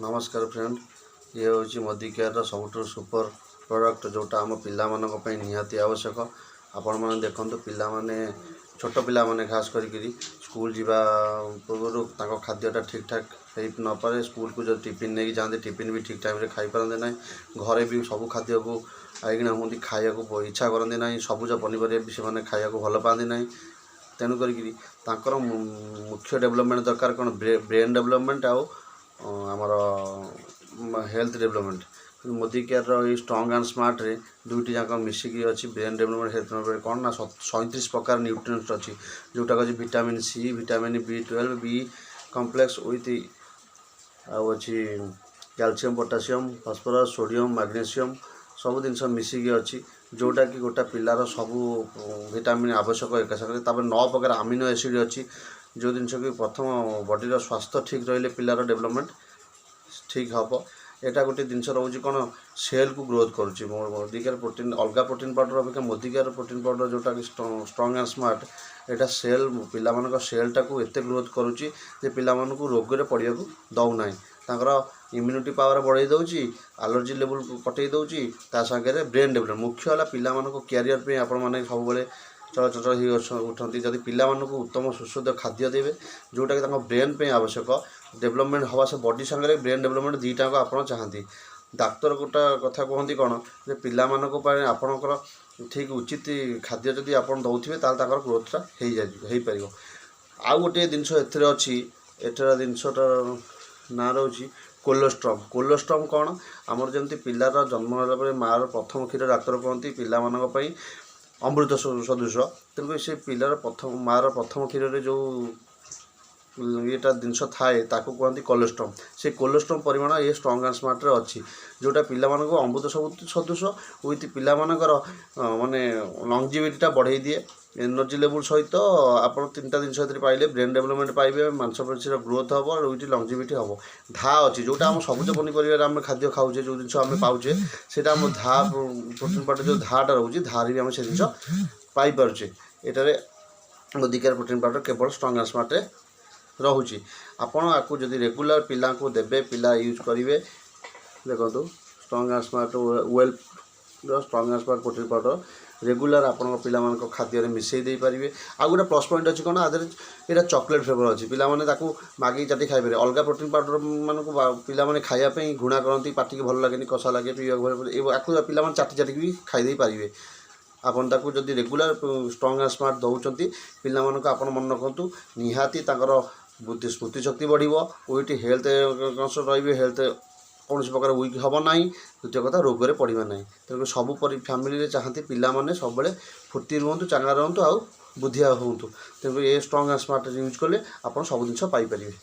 ନମସ୍କାର ଫ୍ରେଣ୍ଡ, ଇଏ ହେଉଛି ମୋଦି କେୟାରର ସବୁଠୁ ସୁପର ପ୍ରଡ଼କ୍ଟ, ଯେଉଁଟା ଆମ ପିଲାମାନଙ୍କ ପାଇଁ ନିହାତି ଆବଶ୍ୟକ। ଆପଣମାନେ ଦେଖନ୍ତୁ, ପିଲାମାନେ, ଛୋଟ ପିଲାମାନେ ଖାସ କରିକିରି ସ୍କୁଲ ଯିବା ପୂର୍ବରୁ ତାଙ୍କ ଖାଦ୍ୟଟା ଠିକ୍ଠାକ୍ ହେଇ ନପାରେ। ସ୍କୁଲକୁ ଯଦି ଟିଫିନ୍ ନେଇକି ଯାଆନ୍ତି, ଟିଫିନ୍ ବି ଠିକ୍ ଟାଇମ୍ରେ ଖାଇପାରନ୍ତି ନାହିଁ। ଘରେ ବି ସବୁ ଖାଦ୍ୟକୁ ଆଇଗିଣା ହୁଅନ୍ତି, ଖାଇବାକୁ ଇଚ୍ଛା କରନ୍ତି ନାହିଁ। ସବୁଜ ପନିପରିବା ବି ସେମାନେ ଖାଇବାକୁ ଭଲ ପାଆନ୍ତି ନାହିଁ। ତେଣୁ କରିକିରି ତାଙ୍କର ମୁଖ୍ୟ ଡେଭଲପମେଣ୍ଟ ଦରକାର କ'ଣ? ବ୍ରେନ୍ ଡେଭଲପମେଣ୍ଟ ଆଉ ଆମର ହେଲ୍ଥ ଡେଭଲପମେଣ୍ଟ। ମୋଦି କେୟାରର ଏଇ ଷ୍ଟ୍ରଙ୍ଗ ଆଣ୍ଡ ସ୍ମାର୍ଟରେ ଦୁଇଟି ଯାକ ମିଶିକି ଅଛି, ବ୍ରେନ୍ ଡେଭଲପମେଣ୍ଟ, ହେଲ୍ଥ ଡେଭଲପମେଣ୍ଟ। କ'ଣ ନା 37 ପ୍ରକାର ନ୍ୟୁଟ୍ରିଏଣ୍ଟସ୍ ଅଛି, ଯେଉଁଟାକି ଅଛି vitamin C, vitamin B 12, B complex with ଆଉ ଅଛି calcium, potassium, phosphorus, sodium, magnesium, ସବୁ ଜିନିଷ ମିଶିକି ଅଛି, ଯେଉଁଟାକି ଗୋଟେ ପିଲାର ସବୁ ଭିଟାମିନ୍ ଆବଶ୍ୟକ ଏକା ସାଙ୍ଗରେ। ତାପରେ ନଅ ପ୍ରକାର ଆମିନୋ ଏସିଡ଼୍ ଅଛି, ଯେଉଁ ଜିନିଷ କି ପ୍ରଥମ ବଡ଼ିର ସ୍ୱାସ୍ଥ୍ୟ ଠିକ୍ ରହିଲେ ପିଲାର ଡେଭଲପମେଣ୍ଟ ଠିକ୍ ହେବ। ଏଇଟା ଗୋଟେ ଜିନିଷ ରହୁଛି କ'ଣ, ସେଲ୍କୁ ଗ୍ରୋଥ୍ କରୁଛି ମୋଦି କେୟାର ପ୍ରୋଟିନ୍। ଅଲଗା ପ୍ରୋଟିନ୍ ପାଉଡ଼ର ଅପେକ୍ଷା ମୋଦି କେୟାର ପ୍ରୋଟିନ୍ ପାଉଡ଼ର, ଯେଉଁଟାକି ଷ୍ଟ୍ରଙ୍ଗ ଆଣ୍ଡ ସ୍ମାର୍ଟ, ଏଇଟା ସେଲ୍, ପିଲାମାନଙ୍କ ସେଲ୍ଟାକୁ ଏତେ ଗ୍ରୋଥ୍ କରୁଛି ଯେ ପିଲାମାନଙ୍କୁ ରୋଗରେ ପଡ଼ିବାକୁ ଦେଉନାହିଁ। ତାଙ୍କର ଇମ୍ୟୁନିଟି ପାୱାର ବଢ଼େଇ ଦେଉଛି, ଆଲର୍ଜି ଲେବୁଲ୍ କଟେଇ ଦେଉଛି। ତା ସାଙ୍ଗରେ ବ୍ରେନ୍ ଡେଭଲପମେଣ୍ଟ। ମୁଖ୍ୟ ହେଲା ପିଲାମାନଙ୍କ କ୍ୟାରିୟର ପାଇଁ ଆପଣମାନେ ସବୁବେଳେ ଚଳଚଞ୍ଚଳ ହେଇ ଉଠନ୍ତି ଯଦି ପିଲାମାନଙ୍କୁ ଉତ୍ତମ ସୁସ୍ୱାଦୁ ଖାଦ୍ୟ ଦେବେ, ଯେଉଁଟାକି ତାଙ୍କ ବ୍ରେନ୍ ପାଇଁ ଆବଶ୍ୟକ। ଡେଭଲପମେଣ୍ଟ ହେବା ସହ ବଡ଼ି ସାଙ୍ଗରେ ବ୍ରେନ୍ ଡେଭଲପମେଣ୍ଟ ଦୁଇଟାଙ୍କ ଆପଣ ଚାହାନ୍ତି। ଡାକ୍ତର ଗୋଟେ କଥା କୁହନ୍ତି କ'ଣ ଯେ ପିଲାମାନଙ୍କ ପାଇଁ ଆପଣଙ୍କର ଠିକ୍ ଉଚିତ ଖାଦ୍ୟ ଯଦି ଆପଣ ଦେଉଥିବେ, ତାହେଲେ ତାଙ୍କର ଗ୍ରୋଥଟା ହେଇପାରିବ। ଆଉ ଗୋଟିଏ ଜିନିଷ ଏଥିରେ ଅଛି। ଏଠାର ଜିନିଷଟାର ନାଁ ରହୁଛି କୋଲୋଷ୍ଟ୍ରମ୍। କୋଲୋଷ୍ଟ୍ରମ୍ କ'ଣ? ଆମର ଯେମିତି ପିଲାର ଜନ୍ମ ହେଲା ପରେ ମାଆର ପ୍ରଥମ କ୍ଷୀର, ଡାକ୍ତର କୁହନ୍ତି, ପିଲାମାନଙ୍କ ପାଇଁ ଅମୃତ ସଦୃଶ। ତେଣୁକରି ସେ ପିଲାର ପ୍ରଥମ, ମାଆର ପ୍ରଥମ କ୍ଷୀରରେ ଯେଉଁ ଇଏଟା ଜିନିଷ ଥାଏ, ତାକୁ କୁହନ୍ତି କୋଲୋଷ୍ଟ୍ରମ୍। ସେ କୋଲୋଷ୍ଟ୍ରମ୍ ପରିମାଣ ଏ ଷ୍ଟ୍ରଙ୍ଗ ଆଣ୍ଡ ସ୍ମାର୍ଟରେ ଅଛି, ଯେଉଁଟା ପିଲାମାନଙ୍କୁ ଅମୃତ ସବୁ ସଦୃଶ, ୱିଥ୍ ପିଲାମାନଙ୍କର ମାନେ ଲଙ୍ଗଜିଭିଟିଟା ବଢ଼େଇ ଦିଏ। ଏନର୍ଜି ଲେବୁଲ୍ ସହିତ ଆପଣ ତିନିଟା ଜିନିଷ ଏଥିରେ ପାଇଲେ: ବ୍ରେନ୍ ଡେଭଲପମେଣ୍ଟ ପାଇବେ, ମାଂସପେଶୀର ଗ୍ରୋଥ୍ ହେବ, ୱିଥ୍ ଲଙ୍ଗଜିଭିଟି ହେବ। ଧା ଅଛି, ଯେଉଁଟା ଆମ ସବୁଜ ପନିପରିବାରେ ଆମେ ଖାଦ୍ୟ ଖାଉଛେ, ଯେଉଁ ଜିନିଷ ଆମେ ପାଉଛେ, ସେଇଟା ଆମ ଧା ପ୍ରୋଟିନ୍ ପାଉଡ଼ର ଯେଉଁ ଧାଟା ରହୁଛି, ଧାରେ ବି ଆମେ ସେ ଜିନିଷ ପାଇପାରୁଛେ। ଏଟାରେ ମୋଦି କେୟାର ପ୍ରୋଟିନ୍ ପାଉଡ଼ର କେବଳ ଷ୍ଟ୍ରଙ୍ଗ ଆଣ୍ଡ ସ୍ମାର୍ଟରେ ରହୁଛି। ଆପଣ ଆକୁ ଯଦି ରେଗୁଲାର ପିଲାଙ୍କୁ ଦେବେ, ପିଲା ୟୁଜ୍ କରିବେ। ଦେଖନ୍ତୁ, ଷ୍ଟ୍ରଙ୍ଗ ଆଣ୍ଡ ସ୍ମାର୍ଟ ୱେଲ୍ର strong and smart protein powder regular ଆପଣଙ୍କ ପିଲାମାନଙ୍କ ଖାଦ୍ୟରେ ମିଶାଇ ଦେଇପାରିବେ। ଆଉ ଗୋଟେ ପ୍ଲସ୍ ପଏଣ୍ଟ ଅଛି କ'ଣ, ଆ ଦେହରେ ଏଇଟା ଚକୋଲେଟ୍ ଫ୍ଲେଭର୍ ଅଛି। ପିଲାମାନେ ତାକୁ ମାଗିକି ଚାଟି ଖାଇପାରିବେ। ଅଲଗା ପ୍ରୋଟିନ୍ ପାଉଡ଼ର ମାନଙ୍କୁ ପିଲାମାନେ ଖାଇବା ପାଇଁ ଘୃଣା କରନ୍ତି, ପାଟିକି ଭଲ ଲାଗେନି, କଷା ଲାଗେ, ପିଇବାକୁ ଭଲ। ଆକୁ ପିଲାମାନେ ଚାଟି ଚାଟିକି ବି ଖାଇ ଦେଇପାରିବେ। ଆପଣ ତାକୁ ଯଦି ରେଗୁଲାର ଷ୍ଟ୍ରଙ୍ଗ ଆଣ୍ଡ ସ୍ମାର୍ଟ ଦେଉଛନ୍ତି ପିଲାମାନଙ୍କୁ, ଆପଣ ମନେ ରଖନ୍ତୁ, ନିହାତି ତାଙ୍କର ବୁଦ୍ଧି ସ୍ମୃତି ଶକ୍ତି ବଢ଼ିବ, ୱିଥ୍ ହେଲ୍ଥ ରହିବେ, ହେଲ୍ଥ କୌଣସି ପ୍ରକାର ୱିକ୍ ହେବ ନାହିଁ। ଦ୍ୱିତୀୟ କଥା, ରୋଗରେ ପଡ଼ିବେ ନାହିଁ। ତେଣୁ ସବୁ ପରି ଫ୍ୟାମିଲିରେ ଚାହାନ୍ତି ପିଲାମାନେ ସବୁବେଳେ ଫୁର୍ତ୍ତି ରୁହନ୍ତୁ, ଚାଙ୍ଗା ରୁହନ୍ତୁ ଆଉ ବୁଦ୍ଧିଆ ହୁଅନ୍ତୁ। ତେଣୁ ଏ ଷ୍ଟ୍ରଙ୍ଗ ଆଣ୍ଡ ସ୍ମାର୍ଟ ୟୁଜ୍ କଲେ ଆପଣ ସବୁ ଜିନିଷ ପାଇପାରିବେ।